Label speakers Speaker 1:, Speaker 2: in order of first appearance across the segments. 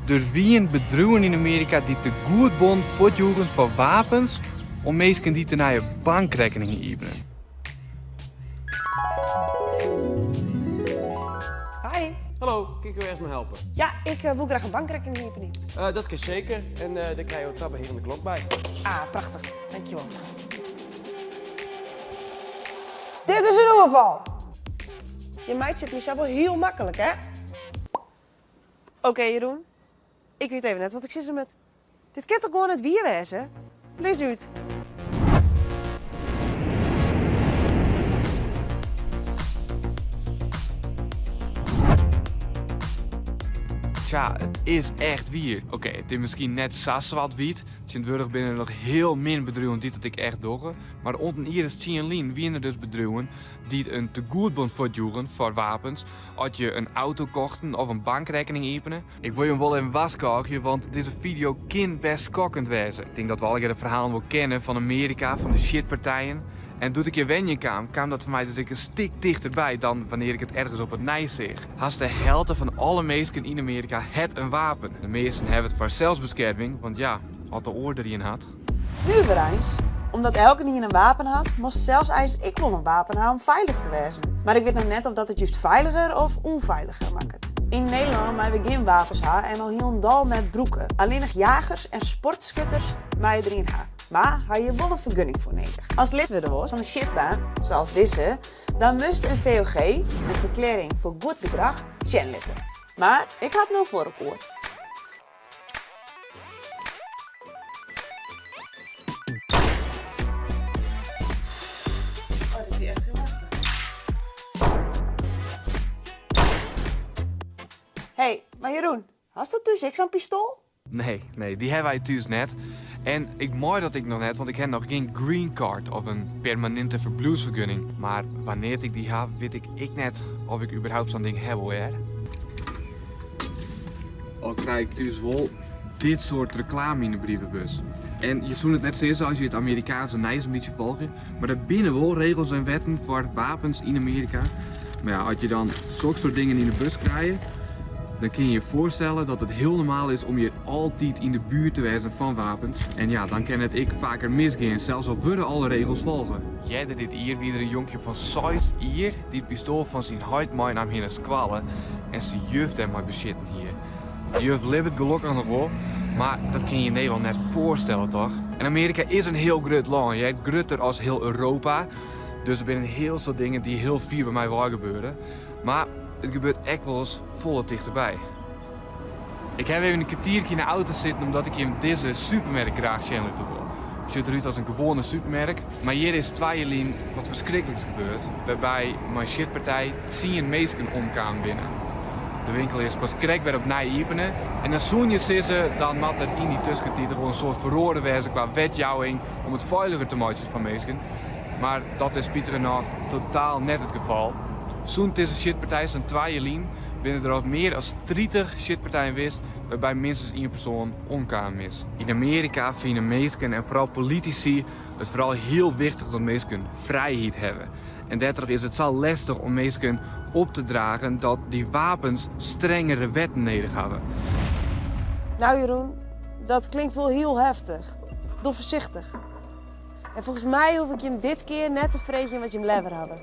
Speaker 1: Der wienen bedriuwen yn Amearika dy't tegoedbonnen fuortjoegen foar wapens oan minsken dy't in nije bankrekkening iepenen.
Speaker 2: Hi.
Speaker 3: Hallo, kin ik jo ergens mei helpe?
Speaker 2: Ja, ik woe graach in bankrekkening iepenje.
Speaker 3: Dat kin seker. En dêr krije jo tabehearende klok by.
Speaker 2: Ah, prachtich. Dankjewol. Dit is in oerfal! Je meitsje it my sa wol hiel maklik, hè? Oké, Jeroen. Ik wit even net wat ik sizze moat. Dit kin toch gewoan net wier wêze? Lis út.
Speaker 1: Tja, it is echt wier. Oké, it is miskien net sa swart-wyt. Tsjintwurdich binne der noch hiel min bedriuwen dy't it ek echt dogge. Mar oant in jier as tsien lyn wiene der dus bedriuwen dy't in tegoedbon fuortjoegen foar wapens as je in auto kochten of in bankrekkening iepene. Ik wol jim wol even warskôgje, want dizze fideo kin best skokkend wêze. Ik tink dat we allegear de ferhalen wol kenne fan Amearika, fan de sjitpartijen. En doe't ik hjir wenjen kaam, kaam dat foar my dus ek in stik tichterby dan wannear't ik it ergens op it nijs seach. Hast de helte fan alle minsken yn Amearika hat in wapen. De measten hawwe it foar selsbeskerming, want ja, as de oar der ien hat.
Speaker 2: Nuver eins. Omdat elkenien in wapen hat, moast sels eins ek wol in wapen ha om feilich te wêzen. Mar ik wit no net of dat it just feiliger of ûnfeiliger makket. Yn Nederlân meie we gjin wapens ha en al hielendal net brûke. Allinnich jagers en sportskutters meie der ien ha, mar ha hjir wol in fergunning foar nedich. Ast lid wurde wolst fan in sjitbaan, sa as dizze, dan must in VOG, in ferklearring foar goed gedrach, sjen litte. Mar ik ha it no foar elkoar. Oh, dit wie echt hiel heftich. Hey, mar Jeroen, hasto thús ek sa'n pistoal?
Speaker 1: Nee, nee, dy hawwe wy thús net. En ik mei dat ek noch net, want ik ha noch gjin green card of in permaninte ferbliuwsfergunning. Mar wannear't ik dy ha, wit ik ek net of ik überhaupt sa'n ding ha wol, hear. Al krij ik thús wol dit soart reklame yn de brievebus. En je soene it net sizze as je it Amerikaanse nijs in bytsje folgje, mar der binne wol regels en wetten foar wapens yn Amearika. Mar ja, as je dan soksoart dingen yn de bus krije, dan kinne je je foarstelle dat it hiel normaal is om hjir altyd yn de buert te wêzen fan wapens. En ja, dan kin it ek faker misgean, sels al wurde alle regels folge. Earder dit jier wie der in jonkje fan seis jier dy't it pistoal fan syn heit meinaam hie nei skoalle en syn juf dêrmei besjitten hie. De juf libbet gelokkich noch wol, mar dat kin je yn Nederlân net foarstelle, toch? En Amearika is in hiel grut lân, hear, grutter as hiel Europa. Dus der binne in hiel soad dingen dy't hiel fier by my wei gebeure. Mar it gebeurt ek wolris folle tichterby. Ik haw even in kertierke yn de auto sitten omdat ik jim dizze supermerk graach sjen litte wol. It sjocht derút as in gewoane supermerk, mar hjir is twa jier lyn wat ferskrikliks gebeurd, wêrby mei in sjitpartij tsien minsken omkaam binne. De winkel is pas krekt wer opnij iepene en dan soene je sizze, dan moat der yn dy tuskentiid der wol in soad feroare wêze kwa wetjouwing om it feiliger te meitsjen foar minsken. Mar dat is spitigernôch totaal net it gefal. Sûnt dizze sjitpartij sa'n twa jier lyn binne der al mear as 30 sjitpartijen west wêrby minstens ien persoan omkaam is. Yn Amearika fine minsken en foaral politisy it foaral hiel wichtich dat minsken frijheid hawwe. En dêrtroch is it sa lestich om minsken op te dragen dat dy wapens strengere wetten nedich hawwe.
Speaker 2: Nou Jeroen, dat klinkt wol hiel heftich. Doch foarsichtich. En folgens my hoech ik jim dit kear net te freegjen wat jim leaver hawwe.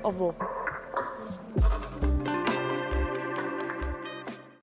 Speaker 2: Of wol?